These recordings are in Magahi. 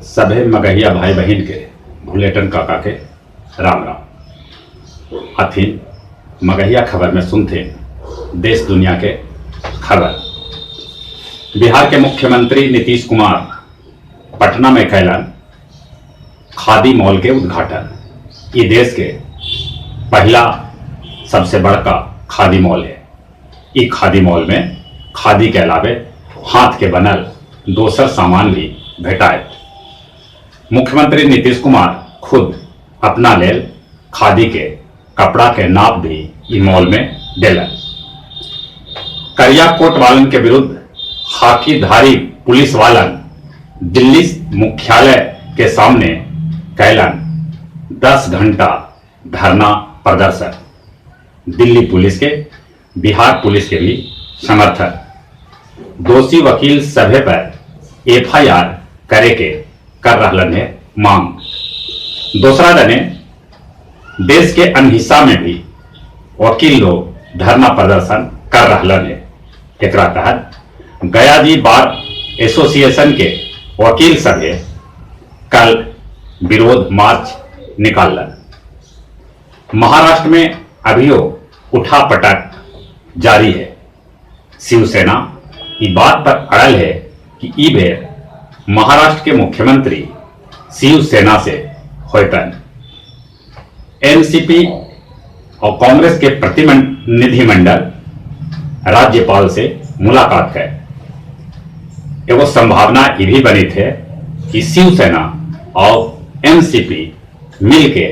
सभे मगहिया भाई बहिन के भुलेटन काका के राम राम। अथी मगहिया खबर में सुनते देश दुनिया के खबर। बिहार के मुख्यमंत्री नीतीश कुमार पटना में कैलन खादी मॉल के उद्घाटन। ये देश के पहला सबसे बड़का खादी मॉल है। ई खादी मॉल में खादी के अलावे हाथ के बनल दोसर सामान भी भेटायत। मुख्यमंत्री नीतीश कुमार खुद अपना लेल खादी के कपड़ा के नाप भी ई मॉल में देलन। करिया कोट वालन के विरुद्ध खाकीधारी पुलिस वालन दिल्ली मुख्यालय के सामने कैलन 10 घंटा धरना प्रदर्शन। दिल्ली पुलिस के बिहार पुलिस के भी समर्थन। दोषी वकील सभे पर एफआईआर करे के कर रहलन है मांग। दूसरा दने देश के अन्य हिस्सा में भी वकील लोग धरना प्रदर्शन कर रहलन है। एकरा तहत गया जी बार एसोसिएशन के वकील सभे कल विरोध मार्च निकालन। महाराष्ट्र में अभियो उठापटक जारी है। शिवसेना ई बात पर अड़ल है कि ई बेर महाराष्ट्र के मुख्यमंत्री शिवसेना से होतन। एनसीपी और कांग्रेस के प्रतिनिधिमंडल राज्यपाल से मुलाकात कर एगो संभावना ये भी बनी थे कि शिवसेना और एनसीपी मिलके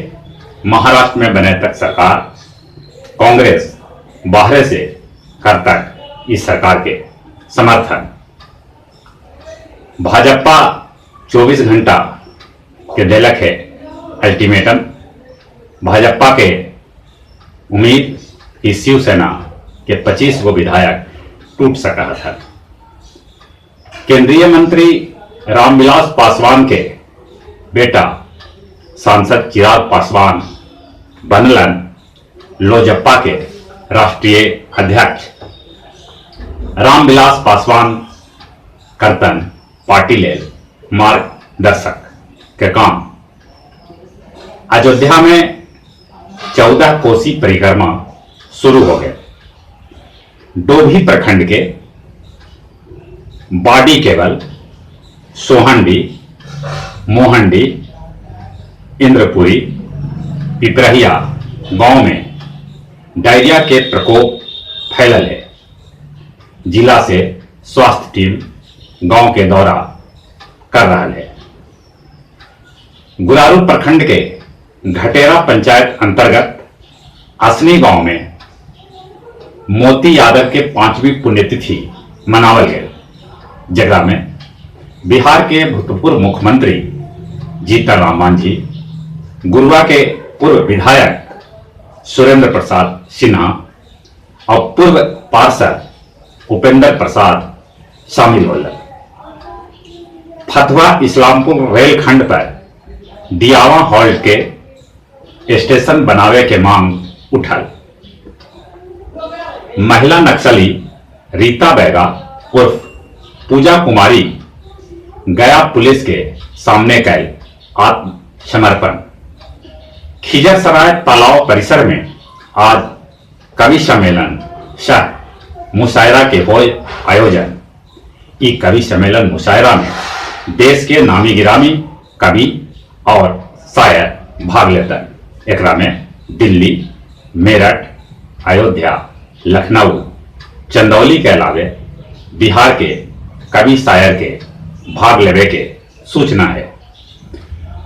महाराष्ट्र में बने तक सरकार, कांग्रेस बाहर से कर तक इस सरकार के समर्थन। भाजपा 24 घंटा के देलक है अल्टीमेटम। भाजपा के उम्मीद कि शिवसेना के 25 गो विधायक टूट सका था। केंद्रीय मंत्री रामविलास पासवान के बेटा सांसद चिराग पासवान बनलन लोजपा के राष्ट्रीय अध्यक्ष। रामविलास पासवान करतन पार्टी लेल मार्गदर्शक के काम। अयोध्या में 14 कोसी परिक्रमा शुरू हो गए। डोभी प्रखंड के बाडी केवल, सोहनडी, मोहनडी, इंद्रपुरी, पिपरहिया गांव में डायरिया के प्रकोप फैलल है। जिला से स्वास्थ्य टीम गांव के दौरा कर रहा है। गुरारू प्रखंड के घटेरा पंचायत अंतर्गत असनी गांव में मोती यादव के 5वीं पुण्यतिथि मनावल गए, जगरा में बिहार के भूतपूर्व मुख्यमंत्री जीतन राम मांझी, गुरुआ के पूर्व विधायक सुरेंद्र प्रसाद सिन्हा और पूर्व पार्षद उपेंद्र प्रसाद शामिल होलन। फतुहा इस्लामपुर रेलखंड पर दियावा हॉल्ट के स्टेशन बनावे के मांग उठल। महिला नक्सली रीता बैगा उर्फ पूजा कुमारी गया पुलिस के सामने कैल आत्मसमर्पण। खिजरसराय तालाब परिसर में आज कवि सम्मेलन सह मुशायरा के होए आयोजन। ई कवि सम्मेलन मुशायरा में देश के नामी गिरामी कवि और शायर भाग लेतन। एकरा में दिल्ली, मेरठ, अयोध्या, लखनऊ, चंदौली के अलावे बिहार के कवि शायर के भाग लेवे के सूचना है।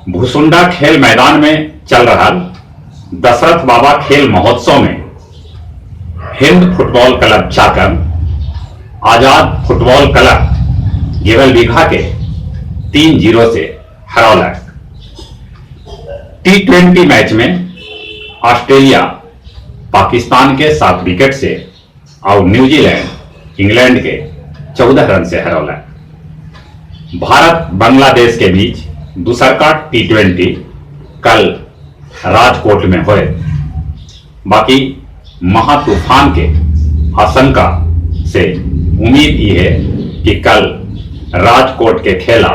भुसुंडा खेल मैदान में चल रहा दशरथ बाबा खेल महोत्सव में Hind football club Chakan Azad football club Gewal Bigha के 3-0 से हरौलक। टी20 मैच में ऑस्ट्रेलिया पाकिस्तान के 7 विकेट से और न्यूजीलैंड इंग्लैंड के 14 रन से हरौलक। भारत बांग्लादेश के बीच दूसर का टी20 कल राजकोट में होए। बाकी महातूफान के आशंका से उम्मीद ये है कि कल राजकोट के खेला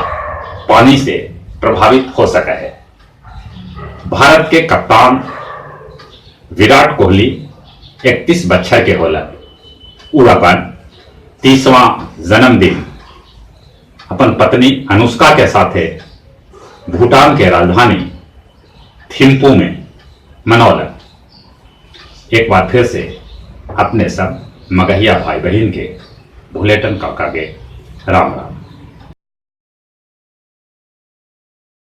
पानी से प्रभावित हो सके है। भारत के कप्तान विराट कोहली 31 बच्छर के होलन। उ अपन 30वां जन्मदिन अपन पत्नी अनुष्का के साथे भूटान के राजधानी थिम्पू में मनौलन। एक बार फिर से अपने सब मगहिया भाई बहन के भुलेटन काका के राम राम।